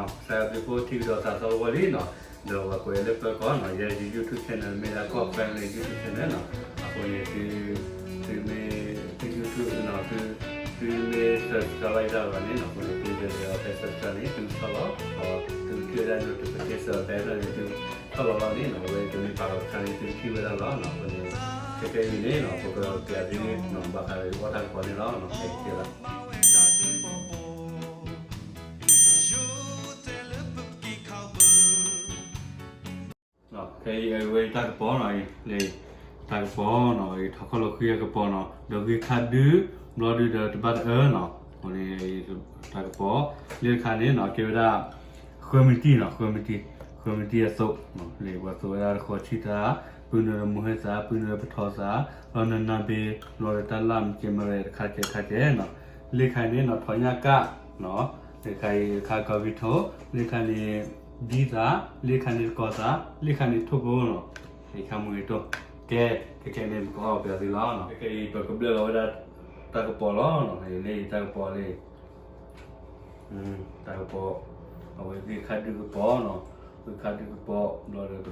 ကစၢ်ယွၤဘျုးဖှိၣ်ထံကဒီးသးသီလီၤလံနီၤ, ဒီးပှၤကွဲးလၢပၢၤကီၢ်နီၤ, ယဲယ YouTube channel မ့ၢ်ဒၣ်ကီၢ် family YouTube channel နီၤ, အဃိန့ၣ် သုမ့ၢ် သု YouTube နီၤ, သုမ့ၢ် subscribe တၢ်ဘၣ်န့ၣ်နီၤ, အဃိန့ၣ် သုကလဲၤအီၤဖဲ subscribe န့ၣ် သုထီၣ်လီၤ, ဒီးသုထံၣ်ဝဲဒၣ် notification bell န့ၣ် သုထီၣ်လီၤလီၤန့ၣ်နီၤ, အဝဲတမ့ၢ်ပာ်လီၤတခါန့ၣ် သုထံၣ်ဝဲဒၣ်လီၤနီၤ, အဃိန့ၣ် ခဲကဲအံၤန့ၣ်နီၤ, ပကပျးသုန့ၣ်နီၤ, ဘၣ်ဃးဒီးအီၣ်တၢ်ကပီၤန့ၣ်လီၤနီၤ, ခဲကဲလီၤ. ခဲအံၤအဝဲတၢ်ကပီၤနီၤ, လၢတၢ်ကပီၤနီၤ, ထီၣ်ခီၣ်လီၤဃံအကပီၤနီၤ, ဒီးဂ့ၢ်ခါဒု, ဘျီဒုဒီးတဘၣ်တအၢနီၤ, အဃိန့ၣ် တၢ်ကပီၤ လၢတခါန့ၣ်နီၤ ကဲဝဲဒၣ် ဃၢမံၤတံၢ်နီၤ, ဃၢမံၤတံၢ်, ဃၢမံၤတံၢ်အသိး, လၢပှၤသိးဝဲဒၣ်တဃီဆံသး, ပုၢ်နုာ်လၢမိၢ်ဟဲသး, ပုၢ်နုာ်လၢပထီသး, ဒီးနနၢ်ဘ့, ဘျီဒီးတၢ်လၢ်မကဲမရဲတခါကဲတခါကဲနီၤ, လၢတခါန့ၣ်နီၤ ထီၣ်ညၣ်ကၣ်နီၤ, လၢတခါအံၤတခါကီၤဂံၢ်ထိ, လၢတခါန့ၣ် ဒ်သး, လၢတခါန့ၣ်တကီၤသး, လၢတခါန့ၣ်ထိၣ်ဖိနီၤ, လၢတခါမ့ၢ်ဂ့ၤတိၢ်, ကဲ, ခဲကဲန့ၣ် ပကအီၣ်ပျးသုလီၤနီၤ, ခဲကဲအံၤ ပကဘျၢလီၤဝဲဒၣ် တၢ်ကပီၤလီၤနီၤ, လၢတၢ်ကပီၤလၢ တၢ်ကပီၤ, အဝဲဂ့ၢ်ခါဒုကပီၤနီၤ, ဂ့ၢ်ခါဒုကပီၤ ဘျီဒီးကဘၣ်, ကဘၣ်အၢပာ်ဃုာ်, လၢအံၤ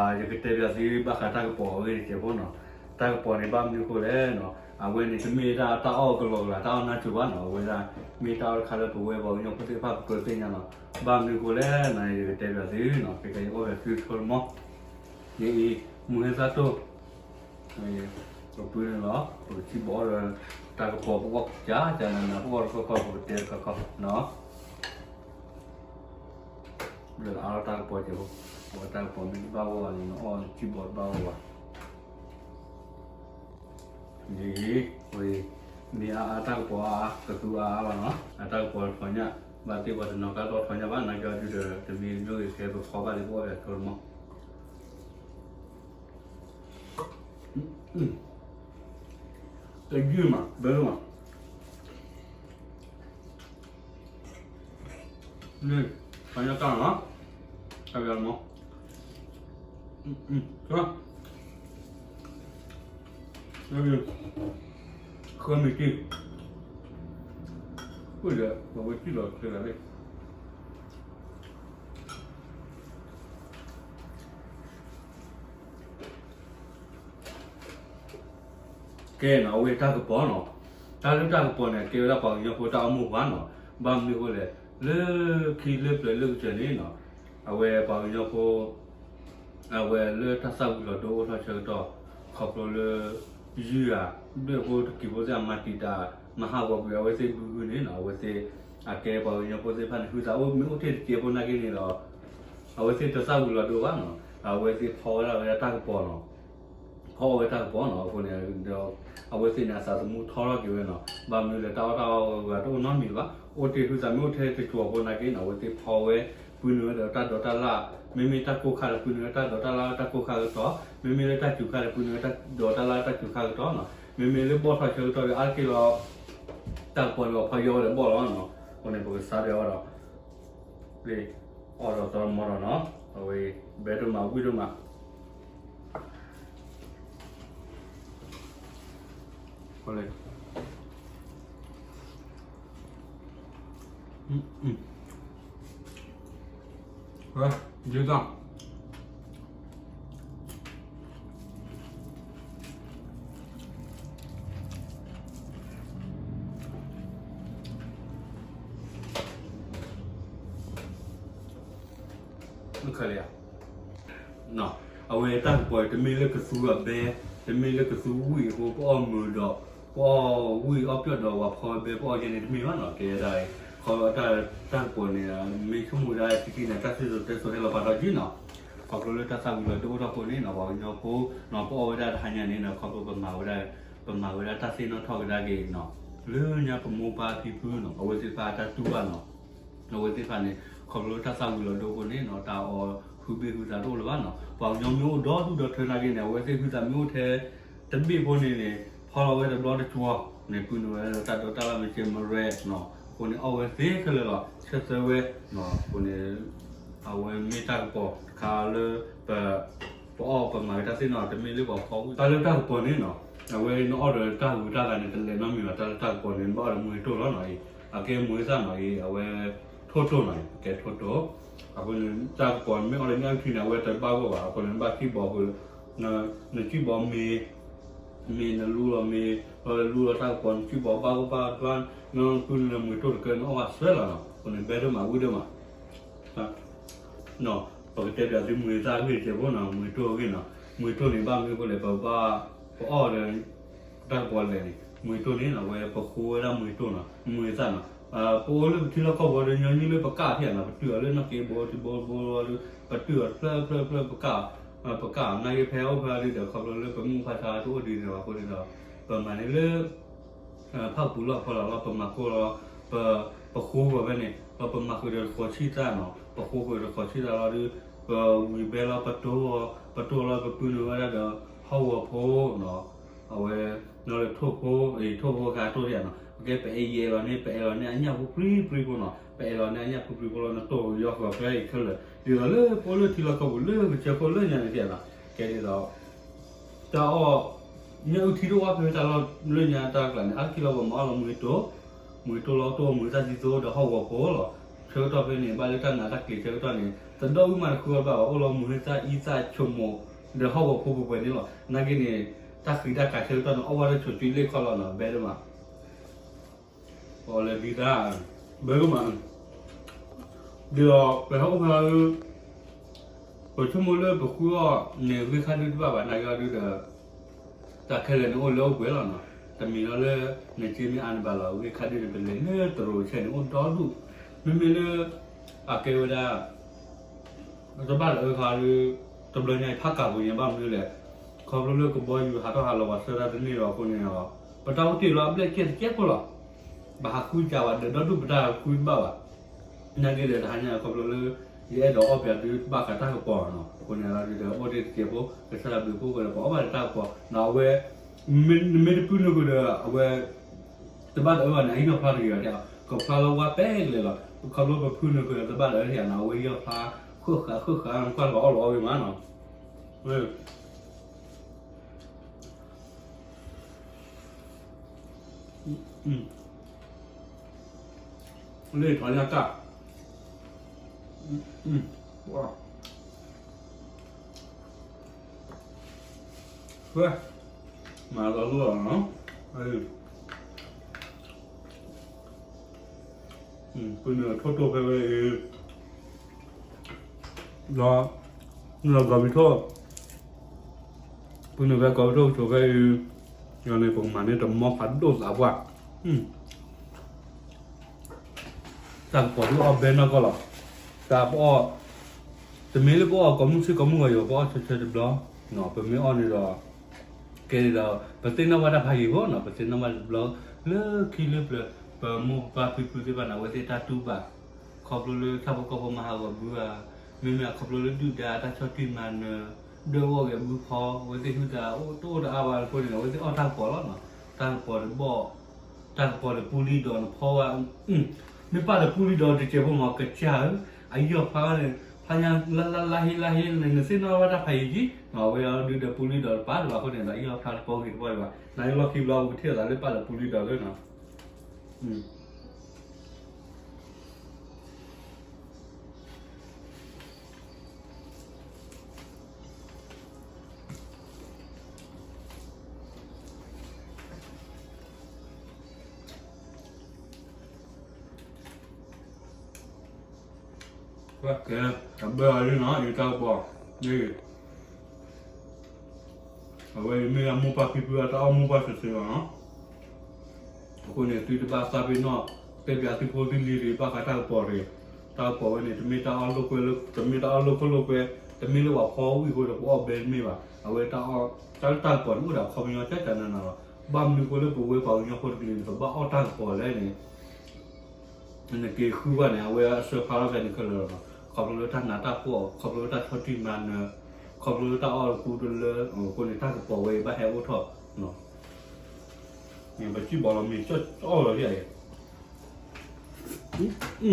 ယကတဲပျးသုဘၣ်ဃးတၢ်ကပီၤအဂ့ၢ်တစဲးဖိနီၤ, တၢ်ကပီၤန့ၣ် ဘၣ်မနုၤအဃိလဲၣ်နီၤ, အဝဲန့ၣ်တမ့ၢ်တၢ်အီၣ်ကလီကလး တၢ်အီၣ်နါစိၤဘၣ်နီၤ, အဝဲဒၣ် မ့ၢ်တၢ်အီၣ်တခါလၢပဝဲပှၤကညီဖိသ့ၣ်တဖၣ်ပကြၢးသ့ၣ်ညါနီၤ, ဘၣ်မနုၤအဃိလဲၣ်နီၤ, ယကတဲပျးသုနီၤ, ခဲကဲအံၤအီၣ်ပျးသုဆိတမီၤ, ယအံၤ မုၢ်ဟဲသၣ်တိၢ် ပပုၢ်န့ၣ်လီၤ, ပကထံၣ်ဘၣ်ဒီး တၢ်ကပီၤပအီၣ်ကကၢ်ကၢ်နးနး ပအီၣ်တခီခီ ပကတဲတခီခီနီၤ, ဘျၢအါထီၣ်တၢ်ကပီၤကဲးဖိ, ပဝဲတၢ်ကပီၤမ့ၢ်တဘၣ်ဂီၢ်ဘၣ်န့ၣ် နအီၣ်နထံၣ်ဘၣ်တဘၣ်ဂီၢ်ဘၣ်, ယအံၤ မ့ၢ်အါအါတၢ်ကပီၤအါအါ ကသူအါအါလီၤနီၤ, အတၢ်ကပီၤထီၣ်ညၣ်, ဘၣ်သ့ၣ်ပှၤတနီၤကါဒီးထီၣ်ညၣ်ဘၣ် နာ်က့အီၤဒုဒီး တမ့ၢ်တမ့ၢ်ဂ့ၤ ခဲပဖီဘၣ်လံ ပအီၣ်ပျးဆိတမီၤ တယုၢ်မး ဘၢမး, န့ၣ် ပှၤညီတၢ်နီၤ, တၢ်ပျးမး, ဃၢမံၤတံၢ်, အိၣ်ဒီး ပဝဲတံၢ်လီၤချၢလီၤလံ ကဲနီၤ အဝဲတၢ်ကပီၤနီၤ, တၢ်လၢတၢ်ကပီၤန့ၣ် ကဲဝဲဒၣ်ပှၤကညီဖိတၢ်အိၣ်မူပှၤနီၤ, ဘၣ်မနုၤအဃိလဲၣ်, လၢခံလၢပျၢၤလၢကစၢၢ်န့ၣ်နီၤ, အဝဲပှၤကညီဖိ အဝဲလၢတၢ်သၣ်ဝံၤလီၤဒိအိၣ်ထီၣ်ဆၢကတီၢ်, ခီဖျိလၢ ယုၢ်ဧါ, ဒွဲၣ်ဖိတကံၤဖိသ့ၣ်အမၤတံာ်တာ် မၤဟးဂီၤကွံာ်အဝဲသ့ၣ်ဘုဟုန့ၣ်နီၤ, အဝဲသ့ၣ် အကဲပှၤကညီဖိသ့ၣ်တဖၣ်န့ၣ် ဟုသးအိၣ်မ့ၢ်အိၣ်ထဲတစဲးဖိနာ်က့န့ၣ်ဒီး အဝဲသ့ၣ်တသၣ်ဝံၤလီၤဒိဘၣ်နီၤ, အဝဲသ့ၣ်ဖီဝဲဒၣ်ဝဲဒၣ်တၢ်ကပီၤနီၤ, ဖီအီၣ်ဝဲတၢ်ကပီၤနီၤ, အဃိန့ၣ်ဒီး အဝဲသ့ၣ်န့ၣ် အသးသမူထီထီၣ်က့ၤဝဲနီၤ, ဘၣ်မနုၤလဲၣ် တၢ်အီၣ်တၢ်အီဂၤတအိၣ်နီတမံၤဘၣ်, အိၣ်တ့ၢ်ဟုသးမ့ၢ်အိၣ်ထဲတစဲးဖိနာ်က့နီၤ, အဝဲသ့ၣ်ဖီဝဲ ပုၢ်နုာ်ဝဲဒီးတၢ်ဒိးတၢ်လၢ်, မ့မ့ၢ်တၢ်ကိၢ်ခါဒီး ပုၢ်နုာ်ဝဲတၢ်ဒိးတၢ်လၢ်တၢ်ကိၢ်ခါကတီၢ်, မ့မ့ၢ်လၢတၢ်စူၤခါဒီး ပုၢ်နုာ်ဝဲတၢ်ဒိးတၢ်လၢ်တၢ်စူၤခါကတီၢ်နီၤ, မ့မ့ၢ်လၢဘီၣ်ထီၣ်ဆၢကတီၢ်ဒီး အါတက့ၢ်လီၤ တၢ်ကပီၤန့ၣ် ပှၤဖီယီၢ်ဝဲဒီးဘီၣ်လီၤနီၤ, အဃိန့ၣ် ပကစါဒၣ်ဝဲဒီး လၢ အီၣ်ဒီးသီမီဒီးနီၤ, အဝဲ ဘဲဒိၣ်မး ဝံၣ်ဒိၣ်မး လဲၣ် ဝဲ ဒ်သိး ခဲလၢာ်ဧါ အဝဲတၢ်ကပီၤအံၤ တမ့ၢ်လၢကသူအဘဲ, တမ့ၢ်လၢကသူဝံၣ်အဃိ ပအီၣ်မုာ်ဒီး ပအီၣ်ဝံၣ်အီၣ်ပျီၣ်ဒီး ပှၤဖီဝဲဘဲ ပအီၣ်ယဲန့ၣ်တမ့ၢ်ဘၣ်နီၤ, ကဲဒၣ်အံၤ ခီတၢ်ကပီၤန့ၣ် မ့ၢ်ဆိကမိၣ်ဝဲဒၣ်ထံထံန့ၣ် တၢ်စံၣ်စိၤတဲစိၤဟဲလီၤပာ်ထီၣ်က့ၤနီၤ, ခီဖျိလၢတၢ်သၣ်ဝံၤလီၤဒိအိၣ်ထီၣ်အဃိန့ၣ်နီၤ ပှၤကညီဖိနီၤ ပအီၣ်ဝဲဒၣ်တဟါညါန့ၣ်နီၤ ခီဖျိပမၤဝဲဒၣ် ပမၤဝဲဒၣ်တၢ်သ့ၣ်နီၣ်ထီၣ်ကဒါက့ၤနီၤ လၢညါပမိၢ်ပၢ်ဖံဖုနီၤ အဝဲသ့ၣ်တဖၣ်အတၢ်တူၢ်ဘၣ်နီၤ အဝဲသ့ၣ်တဖၣ်န့ၣ် ခီဖျိလၢတၢ်သၣ်ဝံၤလီၤဒိအဃိန့ၣ်နီၤ တၢ်အီၣ်ဟုဘ့ၣ်ဟုသးတအိၣ်လၢၤဘၣ်နီၤ ပှၤကညီမ့ၢ်အိၣ်ဒီဒူၣ်ဒီထၢနာ်က့န့ၣ် အဝဲသ့ၣ်ဟုသးမ့ၢ်အိၣ်ထဲ တဘ့ၣ်ဖိန့ၣ်န့ၣ် ဖီလီၤဝဲတဘျီတကၠီန့ၣ် ပုၢ်နုာ်ဝဲဒၣ်တၢ်ဒိးတၢ်လၢ်မ့ၢ်ကဲမရဲၣ်နီၤ အဃိန့ၣ် အီၣ်ဝဲသ့ခဲလၢာ်လီၤ ဆၢသၢဝဲနီၤ အဃိန့ၣ် အဝဲမ့ၢ်တၢ်ကပီၤတခါလၢ ပ ပအီၣ်ပမၤက့ၤတၢ်သ့ၣ်နီၣ် တမ့ၢ်လၢပှၤဖီဝံၣ် တၢ်လၢတၢ်ကပီၤန့ၣ်နီၤ အဝဲနအီၣ်ဒီးတၢ်ဂုၤတၢ်ဂၤန့ၣ် တလဲၤနီတမံၤဘၣ်, တၢ်လၢတၢ်ကပီၤန့ၣ် နဘၣ်အီၣ်ဒီးမူဂ့ၤတိၢ်လီၤနီၤအံၤ, အကဲမူဂ့ၤသၣ်နီၤအံၤ, အဝဲထိၣ်တိၢ်နီၤအံၤ, အကဲထိၣ်တိၢ်, အဃိန့ၣ် တၢ်ကပီၤနမ့ၢ်အီၣ်လၢညၣ်အုၣ်ထံန့ၣ် အဝဲတဘၣ်ဂီၢ်ဘၣ်, အဃိန့ၣ် နဘၣ်စံၣ်ဘီဃုာ်, နစံၣ်ဘီမ့ၤ မ့ၤနလူလီၤမ့ၤ, လီၤလူလီၤတၢ်ကပီၤ နစံၣ်ဘီဘၣ်ဂီၢ်ဘၣ်ကျါ, နကုနမူဂ့ၤတိၢ်တကဲ နအီၣ်ဘၣ်စွဲလီၤနီၤ, အဃိန့ၣ် ဘဲဒိၣ်မးဝံၣ်ဒိၣ်မး ပကတဲပၠးသုမူဂ့ၤသၣ်ဂ့ၢ်တစဲးဖိနီၤ, မူဂ့ၤတိၢ်ဂ့ၢ်နီၤ, မူဂ့ၤတိၢ်န့ၣ် ဘၣ်မနုၤအဃိလဲၣ် ပဘၣ် ပအီၣ်ဒီး တၢ်ကပီၤလဲၣ်န့ၣ် မူဂ့ၤတိၢ်န့ၣ်နီၤ, အဝဲပဃိဝဲဒၣ်မူဂ့ၤတိၢ်နီၤ, မူဂ့ၤသၣ်နီၤ, ပအိၣ်လၢပထံလီၢ်ကီၢ်ပူၤဒီး ညီနုၢ်လၢပကၣ်ဖဲနီၤ, ပတုာ်အီၤလၢနီၢ်က့ဘိတဘိတဘိလီၤဒီး ပတုာ်အီၤတဖျၢၣ်ဖျၢၣ်ဖျၢၣ် ပကၣ်, ပကၣ်နာ်က့ဖဲအိၣ်ဖဲအံၤဒီး ခီဖျိလၢပမိၢ်ပၢ်ဆါတအိၣ်ဒံးန့ၣ်ဘၣ်အဃိန့ၣ်ဒီး ပမၤန့ၢ်လၢ ဖၣ်ပူၤလီၢ်ဖီလီၤလီၤ ပမၤကိၢ်လီၤ, ပဃိဂီၤဖဲန့ၣ် ဒီးပမၤဃုာ်ဒီးတဃီၤဆံၣ်သၣ်နီၤ, ပဃိဃုာ်ဒီးတဃီၤဆံၣ်သၣ်လီၤဒီး ပဝံၤဘဲလီၤ ပတိၢ်, ပတိၢ်လီၤ ပပုၢ်နုာ်ဝဲဒၣ်ဒီး ဟီၣ်ဝီၤဖိနီၤ, အဝဲ နီၢ်လၢထိၣ်ဖိ, ထိၣ်ဖိခါတိၢ်တယၤနီၤ, ပကဲပအဲၣ်ယဲလီၤန့ၣ် ပအဲၣ်လီၤန့ၣ်အညၣ်ဖိပြံပြံဖိနီၤ, ပအဲၣ်လီၤန့ၣ်အညၣ်ဖိပြံဖိလီၤ နတိၢ်ယီၤဃီၤဖဲအံၤခဲလၢာ် ဒ်သိးလၢပအိၣ်လၢထံလီၢ်ကီၢ်ပူၤလၢကစၢၢ်ခိၣ်လၢညါန့ၣ်တယၤနီၤ, ကဲဒ်သိး တၢ်အီၣ် ညၣ်အုၣ်ထံတအိၣ်ဝဲဖဲတၢ်လီၢ်လၢညါတၢ်ကျးန့ၣ် အါတက့ၢ်လီၤ ပမၤအီၣ်လီၤမူဂ့ၤတိၢ်, မူဂ့ၤတိၢ်လီၤ တိၢ်မူဂ့ၤသၣ်သံသိဒီးဟီၣ်ဝီၤဖိလီၤ, ဆၢကတီၢ်ဖဲန့ၣ် ဘၣ်လၢတၢ်နးတၢ်ကျံၤဆၢကတီၢ်န့ၣ် တဒီအုၣ်မးတဃုအီၣ်ဘၣ်ဘၣ် အိၣ်လီၤမူဂ့ၤသၣ်အံသၣ်ဆိကမိၣ် ဒီးဟီၣ်ဝီၤဖိပှဲၤပှဲၤန့ၣ်လီၤ, နာ်က့န့ၣ် တၢ်ဃံတၢ်ကၤဆၢကတီၢ်န့ၣ် အီၣ်ဝဲဒၣ်ဆိးက့လ့ၣ်ခီၣ်လီၤနီၤ ဘဲဒိၣ်မး ပအီၣ်လၢဒ်သၣ် ဘဲကမး ဒ်သိးပဟဲအိၣ်ဖဲ ပဆိကမိၣ်လၢပဃုအီၣ်န့ၣ် ဂ့ၢ်ခါဒုတဘၣ်ဘၣ် နာ်က့အီၤဒုဒီး တၢ်ခဲလၢာ်န့ၣ်အိၣ်လၢအိၣ်ပှဲၤလီၤနီၤ, တမံၤလီၤလၢ နစ့မ့ၢ်အါန့ၣ်ဘၣ်လီၤ ဂ့ၢ်ခါဒုန့ၣ် ပလဲၤလၢတရိးဆဲန့ၣ် အိၣ်ဒီဒူၣ်, မ့မ့ၢ်လၢ အကဲဝဲဒၣ် တဘၣ်တအၢခါဒီး တဘျီညါအံၤဖးကးပူၤညါဘၣ်မနုၤလဲၣ်, ခီဖျိလၢကဘီယူၤဟးထီၣ်ဟးလီၤ ပှၤဆှၢတၢ်တန့ၢ်ဒီးအဃိန့ၣ်ဒီး ပတၢ်အိၣ်တ့ၢ်လီၤအဘျဲၣ်ကဲတကဲဖိလီၤ, ပဟးဃုစၢ်ဝဲဒီးဒီဒူၣ်ပတၢ်ဃုတဘၣ်ဘၣ်, နာ်က့ဒီးတဟါညါခီဖျိလၢ ယအဲၣ်ဒိးအီၣ်ပၠးသုဘၣ်ဃးတၢ်ကပီၤနီၤ, အဃိန့ၣ်ဒီးအိၣ်တ့ၢ်တကဲဖိ ကစၢ်ယွၤဘျုးဖှိၣ်ကဒီး ပအီၣ်ဘၣ်ဒီးတၢ်ကပီၤနီၤ, အဝဲ နမ့ၢ်တပုၢ်နုာ်ဃုာ်ဒီး အဝဲ တဘၣ်တအၢဘၣ်န့ၣ် အဟံၣ်နီၤဖျါတဂ့ၤဘၣ်, ကဖျါလၢဝါပဲကလဲာ်လီၤ, ခီဖျိပပုၢ်နုာ်ဃုာ်ဒီးတဘၣ်တအၢတဂ့ၤနီၤ, အဝဲယီၢ်ဖျါ ဃုာ်ဃးဃုာ်ဃး ကွၢ်လီၤအီၣ်လီၤအီၣ်ဂ့ၤမးနီၤ လၢထီညါတၢ် မၤလီၤလိၢ်လီၤနီၤ, ပုၢ်နုာ်ထိၣ်တိၢ်ဖဲဝဲအံၤ ဒီး လီၤကီၢ်ပထီၣ် ပုၢ်နုာ်ဖဲကီၢ်ပထီၣ်ကဆိးဖဲအံၤ ယန့ၣ် ပကမၤန့ၢ်တမီဖးဒိၣ်သးပှၢ် တၢ်ကပီၤဒုးအီၣ်ဘဲနီၢ်ကီၢ်လီၤ, တၢ်ပအီၣ် တမ့ၢ်လၢပအီၣ်ကိးမုၢ်ဆ့ၣ်ကိးမုၢ်ဂီၤယီၤ ပအီၣ်ဆၢဆၢတဘျီ, ပမ့ၢ်အီၣ်န့ၣ်ဒီး ကဲဒ်ဒီး ပသ့ၣ်နီၣ်ဘၣ်တၢ်ဖးယံၤဖိနီၤ, ပသ့ၣ်နီၣ်ဘၣ်တဘျီ လၢခံလၢပျၢၤ ပမိၢ်ပပၢ်ဖံဖုသ့ၣ်တဖၣ်န့ၣ် အဝဲသ့ၣ်တၢ်တူၢ်ဘၣ် ခီဖျိလၢဆၣ်ဖိကီၢ်ဖိမၤဟးဂီၤဘုဧါ, မ့မ့ၢ်အခီဖျိလၢဒုၣ်ဒါတၢ်ဆီၣ်တံၢ်မၤနၢၤ ဒွဲၣ်အီၣ်ဂဲၤဘုဖီ အဝဲသ့ၣ်ဟုသးတအိၣ်အါဘၣ်အဃိန့ၣ် အဝဲသ့ၣ်အီၣ်တၢ်ကပီၤလီၤနီၤ, တၢ်ကပီၤတဘီၣ် တၢ်ကပီၤတပူလံဒီးနဖီဝဲ မ့ၢ်ပၢ်တပူလံဒီးတစဲးဖိမး ကစၢ်ဧၢ, အယီၢ်ဖျါန့ၣ် ဖျါညါလါလါလါဟ့လါဟ့န့ၣ် နသ့ၣ်နီၣ်ဘၣ်တၢ်ဖးယံၤကံ, အဝဲအီၤဒုဒီးပူလံဒီးတပာ်လၢၤဘၣ်အဃိန့ၣ်ဒီး အယီၢ်ဖျါတပီဂ့ၤတပီဒံးဘၣ်, နယလီၢ်ခံဘျီပကထံၣ်လိာ်သးလၢပၢ်တပူလံဒီးလၢနီၤ ကဲ အဘၢအီၤလံနီၤ ယတၢ်ကပီၤ, အဝဲအံၤမ့ၢ်ဒၣ်မိၢ်ပၢ်ဖံဖုအတၢ်အီၣ်မိၢ်ပၢ်စ့ၢ်ကီးနီၤ, အဃိန့ၣ် သုတဘၣ်သးပ့ၤနီၣ် တဲပၠးသုဖိသုလံၤတဂ့ၤ ဘၣ်ဃးတၢ်ကပီၤတဂ့ၤ, တၢ်ကပီၤဝဲန့ၣ် တမ့ၢ်တၢ်အီၣ်လိာ်ကွဲ တမ့ၢ်တၢ်အီၣ်လိာ်ခိၣ်လိာ်ကွဲ, တမ့ၢ်လၢပှၤဖီဝံၣ်အဃိဒီးပအီၣ်ဘဲတမ့ၢ်ဘၣ်, အဝဲတၢ်အီၣ် တၢ်လၢတၢ်ကပီၤန့ၣ် အိၣ်ဒီးအခီပညီကၠၢ်ကၠၢ်နးနးလီၤ, ဘၣ်မနုၤအဃိလၢပဝဲပှၤကညီဖိတကလုာ်န့ၣ် ပဘၣ်အီၣ်တၢ်ကပီၤလဲၣ်န့ၣ် နက့ၤဃုဘၣ်န့ၣ် အဝဲအဆၢဖျါထီၣ်ဖဲန့ၣ်ခဲလၢာ်လီၤနီၤ, ခီဖျိလၢတၢ်နးတၢ်ဖှီၣ် ခီဖျိလၢတၢ်ဆီၣ်တံၢ်မၤနၢၤ ခီဖျိလၢတၢ်အီၣ်တကူတလၢ အဃိန့ၣ် တၢ်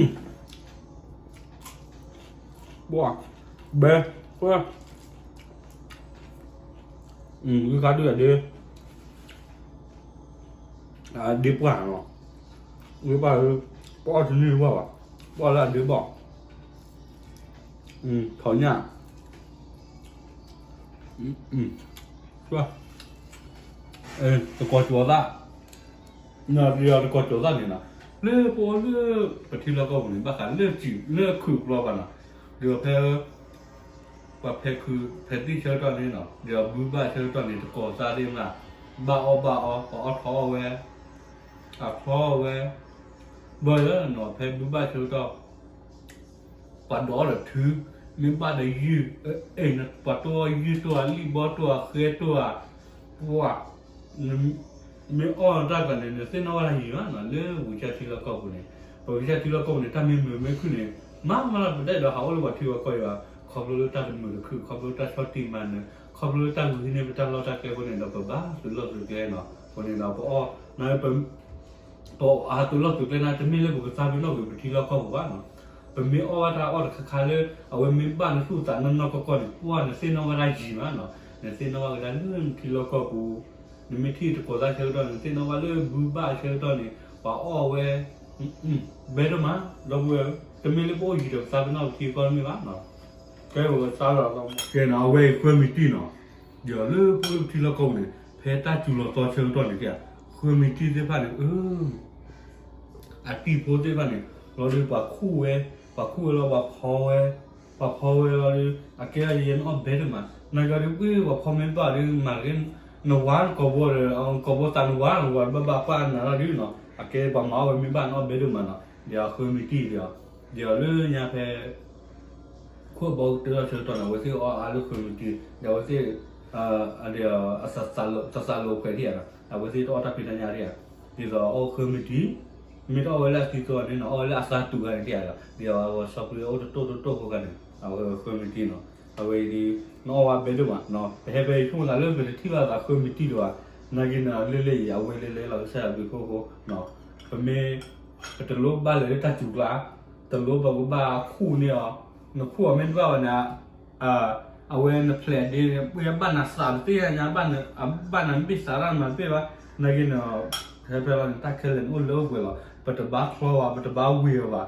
ကပီၤဝဲအံၤဘၣ်ဟဲအိၣ်ထီၣ်နီၤ, ပစံၣ်ဘီလီၤမ့ၤကၠီၣ်ကၠီၣ်လီၤဒ်အံၤ, ဘဲ ဘဲ ဂုၢ်ခါဒုၣ်အဒ့ ဒ့ပှၢ်နီၤ, ဒ့ပှၢ်ဧၢ, ပအီၣ်တန့ၢ်တဘၣ်ဘၣ်, ပအီၣ်လၢအဒ့ဘၣ်, ထီၣ်ညၣ်, တကီၤကၠီၤသၣ်, တကီၤကၠီၤသၣ်န့ၣ်နီၤ, လၢပအီၣ်လၢ ပထံလီၢ်ကီၢ်ပူၤန့ၣ် ဘၣ်ဃးလၢစံာ်လၢခုၣ်ပျီဘၣ်နီၤ, ဒီးဖဲ ပှၤဖဲခုးဖဲသံၣ်ဆၢကတီၢ်န့ၣ်နီၤ, ဒီးဘုဘၣ်ဆၢကတီၢ်န့ၣ် တကီၤသၣ်သ့ၣ်မး, ဘၣ်အီၣ်ဘၣ်အီ, ပှၤအီၣ်ထီၣ်အီၣ်ဝဲ, အဖျီအီၣ်ဝဲ, ဘၣ်လၢနီၤ ဖဲဘုဘၣ်ဆၢကတီၢ် ပှၤဒိးအီၣ်ဒီးထု, မ့ၢ်ဘၣ်ဒီးယုၢ်, အဲၣ် ပှၤတိၢ်အီၣ်ယုၢ်တိၢ်ဧါ, လံၣ်ဘီတိၢ်ဧါ, ဃဲတိၢ်ဧါ, ပှၤ မ့ၢ်အီၣ်တၢ်ကျါန့ၣ် နသ့ၣ်နီၣ်ဝဲဒၣ်ယံာ်မးနီၤ, လၢဝံၤကၢထံလီၢ်ကီၢ်ပူၤန့ၣ်, ပဝံၤကၢထံလီၢ်ကီၢ်ပူၤန့ၣ် တၢ်မ့ၢ်မုာ်မ့ၢ်ခုၣ်န့ၣ် မၤမၤလၢပဒဲးဒီးဟးအိၣ်လၢပှၤထံပှၤကီၢ်အံၤဘၣ်, ခီဖျိလၢတၢ်တမုာ်တခုၣ်, ခီဖျိလၢတၢ်ဆီၣ်တံၢ်မၤနၢၤ, ခီဖျိလၢတၢ်ဂုာ်ဟံးန့ၢ်ပတၢ်လီၢ်တၢ်ကျဲအဃိန့ၣ်ဒီး ပဘၣ်သုးလီၢ်သုးကျဲနီၤ, အဃိန့ၣ်ဒီးပအီၣ် န ပအသုးလီၢ်သုးကျဲန့ၣ် တမ့ၢ်လၢပကသးပ့ၤနီၣ်ကွံာ်ပထံလီၢ်ကီၢ်ပူၤဘၣ်နီၤ, ပမ့ၢ်အီၣ်ဘၣ်တၢ်အီၣ်တခါခါလၢ အဝဲမ့ၢ်ဘၣ်နသူၣ်သးနီၢ်နီၢ်ကီၢ်ကီၢ်န့ၣ် ပှၢ်နသ့ၣ်နီၣ်ဝဲဒၣ်ယံာ်မးနီၤ, နသ့ၣ်နီၣ်ဝဲကဒါလၢနထံလီၢ်ကီၢ်ပူၤ, နမ့ၢ်ထံၣ်တကီၤသၣ်ဆၢကတီၢ်န့ၣ် နသ့ၣ်နီၣ်ဝဲလၢဘုဘၣ်ဆၢကတီၢ်န့ၣ် ပှၤအီၣ်ဝဲ ဘဲဒိၣ်မး, ဒီပုၢ်ဝဲၢ်, တမ့ၢ်လၢပအိၣ်ယံၤဒီးပသးပ့ၤနီၣ်ပထံကီၢ်တမ့ၢ်ဘၣ်နီၤ, ကဲပကသးလီၤ, ကဲနီၤ အဝဲအံၤဃၢမံၤတံၢ်နီၤ, ဒီးလၢပအိၣ်လၢပထံလီၢ်ကီၢ်ပူၤန့ၣ် ဖဲတၢ်စူၤလီၤသီဆၢကတီၢ်န့ၣ် ဃၢမံၤတံၢ်သ့ၣ်တဖၣ်န့ၣ် အ အတံၤဖိသ့ၣ်တဖၣ်န့ၣ် လီၤဒီးပှၤခူၣ်ဝဲ, ပှၤခူၣ်ဝဲလီၤ ပှၤဖီဝဲ, ပှၤဖီဝဲလီၤဒီး အကဲလၢယဲနအီၣ်ဘဲဒိၣ်မး, နာ်က့ဒီး ပှၤဖီမ့ၢ်ဘၣ်ဒီး မၤက့ၤ နဝၤကိာ်ဘိဒီး ကိာ်ဘိသးနဝၤ နဝၤဘၣ်ဘၣ်ပှၢ်နၤလီၤဒုးနီၤ, အကဲပှၤမၤအီၣ်ဝဲမ့ၢ်ဘၣ်နအီၣ်ဘဲဒိၣ်မးနီၤ, ဒီးအဃၢမံၤတံၢ်ဒီး ဒီးလၢညါဖဲ ခိၣ်ဘီကတၢၢ်ထီၣ်ဆၢကတီၢ်န့ၣ် အဝဲသ့ၣ်အီၣ်အါလၢဃၢမံၤတံၢ် ဒီးအဝဲသ့ၣ် သးစၢ်လိာ်အခွဲးဒံးဧါ, အဝဲသ့ၣ်တအီၣ်တၢ်ဖံးတၢ်ညၣ်ဒံးဧါ, ဒ်သိးအီၣ်ဃၢမံၤတံၢ်, မ့ၢ်တအီၣ်ဝဲလၢအသံသိးန့ၣ်နီၤ အီၣ်ဝဲလၢအသးတူာ်ဂၤန့ၣ်ဒံးဧါ, ဒီးအဝဲဆီဖျိအိၣ်တတိၢ်တတိၢ်ဖိဂၤန့ၣ် အဝဲဃၢမံၤတံၢ်နီၤ, အဝဲအံၤဒ် နအီၣ်ဝဲဘဲဒိၣ်မးနီၤ, ပဟဲဖဲအံၤဆိကမိၣ်သးလၢပတထံၣ်ဘၣ်သးဃၢမံၤတံၢ်ဒံးဘၣ်, နာ်က့န့ၣ် လၢလၢအံၤ အဝဲလဲၤလဲၤလီၤကစၢ်ယွၤဘျုးဖှိၣ်အဃိ, ပမ့ၢ် ပတလိၣ်ဘၣ်လဲၤလၢတၢ်စူၤကျါ, တလိၣ်ဘၣ်ကဘၣ်ခူၣ်န့ၢ်အီၤ, နခူၣ်အီၤမ့ၢ်တဘၣ်ဘၣ်န့ၣ် အဝဲနဖျဲးဒ့ ပှၤဘၣ်နၤသးတသ့ၣ်ညါ ဘၣ်နဘ့ၣ်သးတၢ်မၤတဘ့ၣ်ဘၣ်, နာ်က့န့ၣ် ဟဲဖဲလီၤန့ၣ် တၢ်ခဲလၢာ်န့ၣ်အိၣ်လၢအိၣ်ပှဲၤလီၤ, ပတဘၣ်ချီဘၣ် ပတဘၣ်ဝ့ၤအီၤဘၣ်,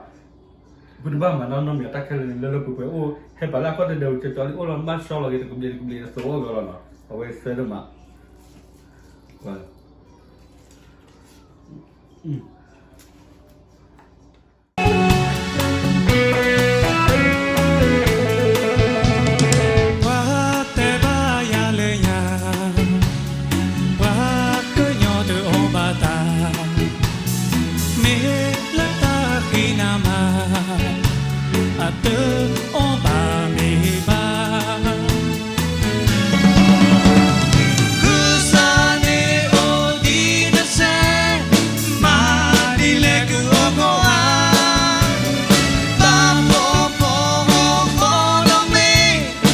ပတဘၣ်မၤနီၢ်နီတမံၤ တၢ်ခဲလၢာ်န့ၣ် လၢလၢပှဲၤပှဲၤအိၣ် ဟဲပာ်လၢအခီၣ်တဒဲး ကၠီကၠီလံ အိၣ်လီၤဘၣ်ဆီလီၤက့ၤတကဘျံးတကဘျံးအသိးအိၣ်ကလီၤနီၤ, အဝဲဆၢဒိၣ်မး ပှၤတဲဘၣ်ယၤလၢညါ, ပှၤကညီတအိၣ်ဘၣ်တၢ်, မ့ၢ်လၢတၢ်ဃံနၤမး, အတအိၣ်ဘၣ်မ့ၢ်ဘၣ် ကစၢ်န့ၣ်အိၣ်ဒံးတစဲး, မၤဒ်လဲၣ်ကအီၣ်ကီၢ်ဧ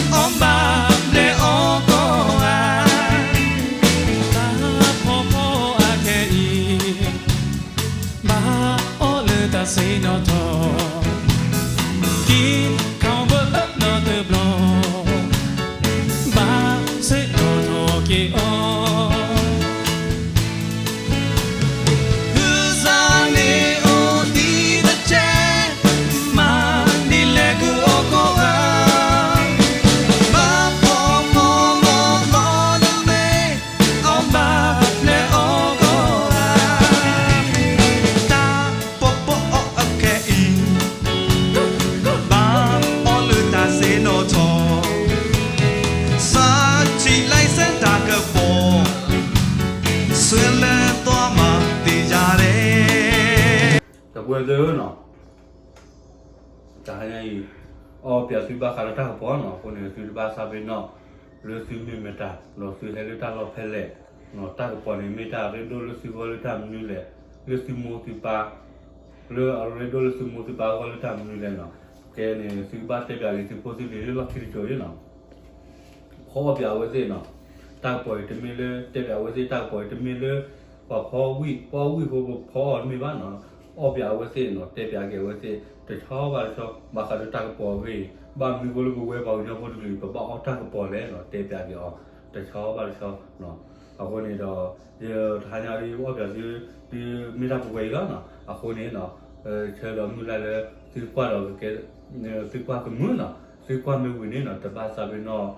ါ, ဘၣ်ဖှီၣ်ဖှီၣ်ဂီၤဂီၤလီၤမ့ၢ်, အီၣ်ဘၣ်ဘျဲးအီၣ်ကီၢ်ဧါ, တၢ်ဖှီၣ်ဖှီၣ်အခဲအံၤ ဘၣ်အီၣ်လၢတၢ်ဆ့ၣ်နီၤထီၣ်, က့ၤခီဘၢလီၤတဘျီ, ဘၣ်ဆ့ၣ်နီၤထီၣ်က့ၤအီၤ, ကစၢ်န့ၣ်အိၣ်ဒံးတစဲး, မၤဒ်လဲၣ်ကအီၣ်ကီၢ်ဧါ, ဘၣ်ဖှီၣ်ဖှီၣ်ဂီၤဂီၤလီၤမ့ၢ် အီၣ်ဘၣ်ဘျဲးအီၣ်ကီၢ်ဧါ, တၢ်ဖှီၣ်ဖှီၣ်အီၣ်အီၣ်ခဲအံၤ, ဘၣ်အီၣ်လၢတၢ်ဆ့ၣ်နီၤထီၣ်, စးထံးလၢစဲတၢ်ကပီၤ, ဆှၢလၢသွါမၤသ့ၣ်ယၤလဲၣ်, တပှဲၤသၢနီၤ တဟါညါအံၤ အီၣ်ပၠးသုဘၣ်ဃးလၢတၢ်ကပီၤနီၤ, အဃိန့ၣ် သုတဘၣ်သးပ့ၤနီၣ် လၢသုမ့ၢ်မတၤ ဒီးသုဟဲလၢတၢ်လီၢ်ဖဲလဲၣ်, တၢ်ကပီၤန့ၣ်မ့ၢ်တၢ်ရ့ဒိၣ်လၢသုဂီၢ်လၢတၢ်မနုၤလဲၣ်, လၢသုမိၢ်သုပၢ်, လၢအရ့ဒိၣ်လၢသုမိၢ်သုပၢ်အဂီၢ်လၢတၢ်မနုၤလဲၣ်နီၤ, ကဲန့ၣ် သုဘၣ်တဲပၠးက့ၤသုဖိသုလံၤလၢလီၢ်ခံတစိၤအံၤနီၤ ဖီအီၣ်ပၠးအဝဲသ့ၣ်နီၤ, တၢ်ကပီၤအံၤတမ့ၢ်လၢ တဲပၠးအဝဲသ့ၣ် တၢ်ကပီၤအံၤတမ့ၢ်လၢ ပှၤဖီဝံၣ် ပအီၣ်ဝံၣ်အဃိပဖီအီၣ်တမ့ၢ်ဘၣ်နီၤ, အီၣ်ပၠးအဝဲသ့ၣ်နီၤ တဲပၠးက့ၤအဝဲသ့ၣ် တဆီဘၣ်တဆီ ဘၣ်ဃးဒီးတၢ်ကပီၤအဂ့ၢ်အံၤ ဘၣ်မနုၤအဃိလၢပဝဲပှၤကညီဖိတကလုာ် ပဘၣ်အီၣ်တၢ်ကပီၤလဲၣ်နီၤ တဲပၠးက့ၤအီၤ တဆီဘၣ်တဆီနီၤ အဃိန့ၣ်ဒီး ယတဟါညါဒ်အီၣ်ပၠးသု ဒ်မ့ၢ်တၢ်ပှဲၤအံၤလီၤနီၤ. အဃိန့ၣ်နီၤ ဆၢဒီးမုၢ်လၢ်လၢ သုကွၢ်ဒီးကကဲ သုကွၢ်ကမုာ်နီၤ, သုကွၢ်မ့ၢ်ဝံၤန့ၣ်နီၤ တဘၣ်သးပ့ၤနီၣ်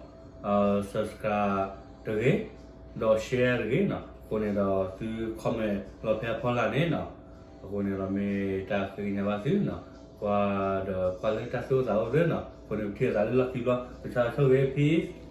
subscribe တဂ့ၤ, ဒီး share တဂ့ၤနီၤ. အဃိန့ၣ်ဒီးသု comment လီၤဖဲအဖီလာ်န့ၣ်နီၤ. အဃိန့ၣ်ဒီးမ့ၢ်တၢ်ဃ့ကညးဘၣ်သုနီၤ, ကွၢ်ဒီးကွၢ်လၢတၢ်သူၣ်အိၣ်သးအိၣ်သ့နီၤ. အဃိန့ၣ်ပထံၣ်အသးလၢလီၢ်ခံဘျီ ပဆါဆိၣ်ဂ့ၤ peace.